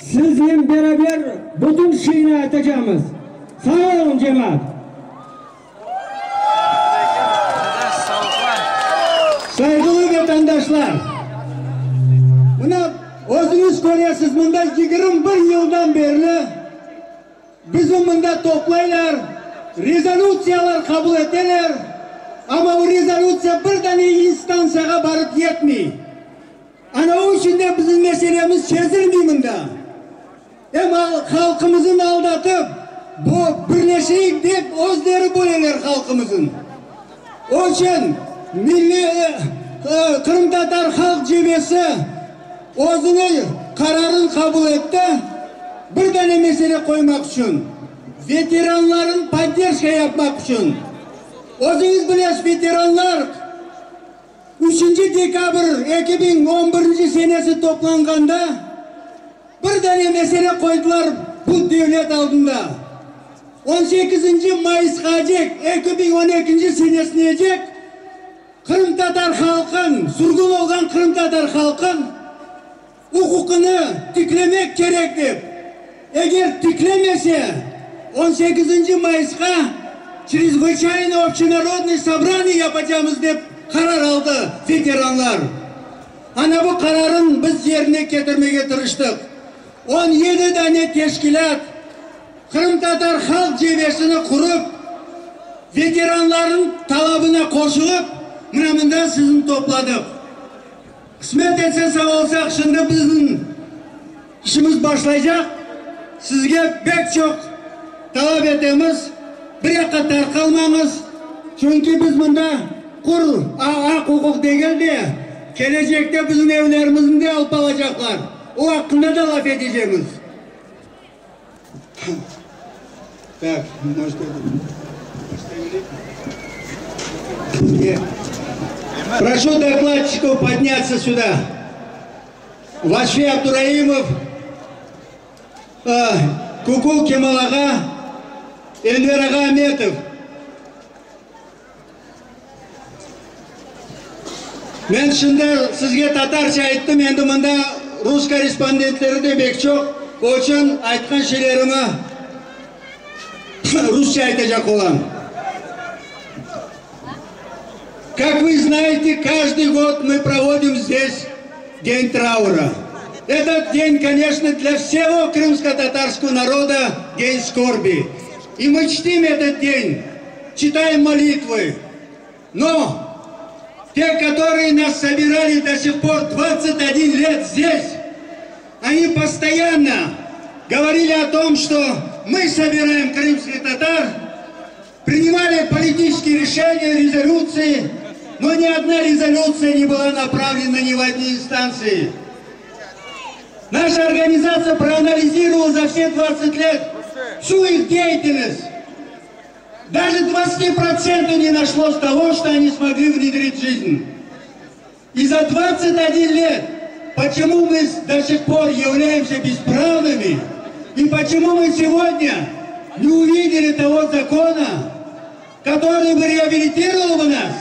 Siznen beraber bütün şeyni aytacamız. Sağ oluñ, cemaat! Sayğılı vatandaşlar! Mına, özüñiz köresiz, mında 21 yıldan berli bizi mında toplaylar, rezolütsiyalar qabul eteler, amma o rezolütsiya bir dane instantsiyağa barıp yetmey. Ana o içün de bizim meselemiz çezilmey mında. Em halqımıznı aldatıp, bu birleşeyik dep özleri böleler halqımıznı. O içün milliy Qırımtatar halq cebesi özüniñ qararını qabul etti, bir dane mesele qoymaq içün, veteranların podderjka yapmaq içün. Özüñiz bilesiz, veteranlar 3 dekabr 2011 senesi toplanğanda bir dane mesele qoydılar bu devlet aldında. 18 Mayısqacek 2012 senesinecek Qırımtatar halqın, sürgün olğan Qırımtatar halqın uquqını tiklemek kerek dep. Eger tiklemese 18 Mayısqa чрезвычайно общенародный собрание yapacağımız dep qarar aldı veteranlar. Ana bu qararın biz yerine ketirmege tırıştıq. 17 dane teşkilât Qırımtatar halq cebesini qurıp, veteranların talabına qoşulıp, mına mında sizni topladıq. Qısmet etse sağ olsaq, şimdi bizim işimiz başlaycaq. Sizge pek çoq talap etemiz, bir yaqqa tarqalmañız, çünki biz mında qur aq-uquq degil de, kelecekte bizim evlerimizni de alıp alacaqlar. O aqqında da laf etecekmiz. Так, может это... Нет. Прошу докладчиков подняться сюда. Vasfi Abduraimov, Kukul Kemal ağa, Enver ağa Ametov. Men şimdi sizge tatarca ayttım, endi mında rus korrespondentleri de pek çoq, o içün aytqan şeylerimi rusça aytacaq olam. Как вы знаете, каждый год мы проводим здесь День траура. Этот день, конечно, для всего крымско-татарского народа день скорби. И мы чтим этот день, читаем молитвы. Но те, которые нас собирали до сих пор 21 лет здесь, они постоянно говорили о том, что мы собираем крымских татар, принимали политические решения, резолюции, но ни одна резолюция не была направлена ни в одни инстанции. Наша организация проанализировала за все 20 лет всю их деятельность. Даже 20% не нашлось того, что они смогли внедрить в жизнь. И за 21 лет, почему мы до сих пор являемся бесправными, и почему мы сегодня не увидели того закона, который бы реабилитировал бы нас,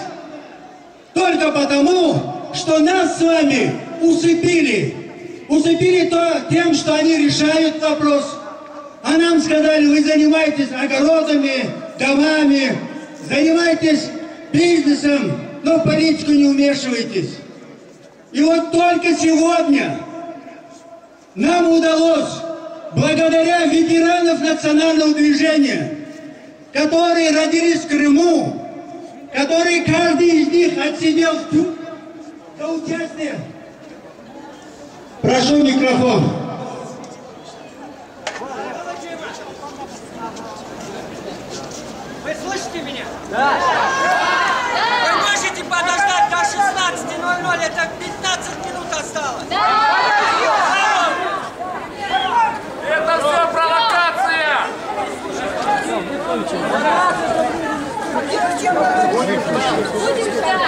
только потому, что нас с вами усыпили. Усыпили то тем, что они решают вопрос. А нам сказали, вы занимаетесь огородами, домами, занимайтесь бизнесом, но в политику не вмешивайтесь. И вот только сегодня нам удалось, благодаря ветеранов национального движения, которые родились в Крыму, которые каждый из них отсидел в тюрьме за участие. Прошу микрофон. Вы слышите меня? Да. Вы можете подождать до 16.00, это 15 минут осталось. Да. Это все провокация! Будем ждать.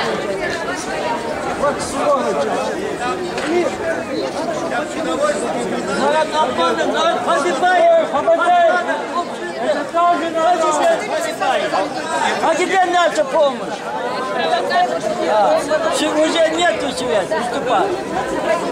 А где наша помощь? Уже нету связи, выступать.